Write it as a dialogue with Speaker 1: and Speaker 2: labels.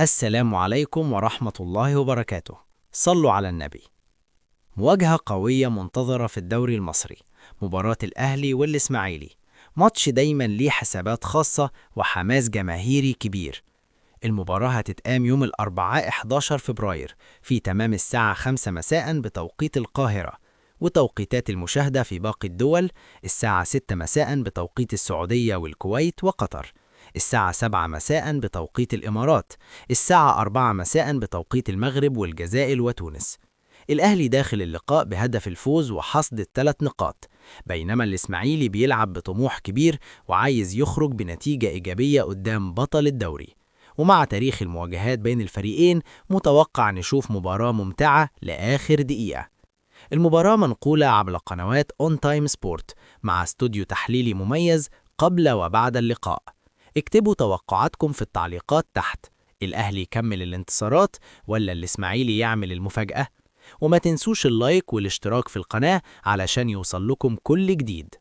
Speaker 1: السلام عليكم ورحمة الله وبركاته. صلوا على النبي. مواجهة قوية منتظرة في الدوري المصري، مباراة الأهلي والإسماعيلي. ماتش دايما ليه حسابات خاصة وحماس جماهيري كبير. المباراة هتتقام يوم الأربعاء 11 فبراير في تمام الساعة 5 مساء بتوقيت القاهرة، وتوقيتات المشاهدة في باقي الدول الساعة 6 مساء بتوقيت السعودية والكويت وقطر، الساعة 7 مساء بتوقيت الإمارات، الساعة 4 مساء بتوقيت المغرب والجزائر وتونس. الأهلي داخل اللقاء بهدف الفوز وحصد الثلاث نقاط، بينما الإسماعيلي بيلعب بطموح كبير وعايز يخرج بنتيجة إيجابية قدام بطل الدوري. ومع تاريخ المواجهات بين الفريقين متوقع نشوف مباراة ممتعة لآخر دقيقة. المباراة منقولة عبر قنوات ON Time Sport مع استوديو تحليلي مميز قبل وبعد اللقاء. اكتبوا توقعاتكم في التعليقات تحت. الأهلي يكمل الانتصارات ولا الإسماعيلي يعمل المفاجأة؟ وما تنسوش اللايك والاشتراك في القناة علشان يوصل لكم كل جديد.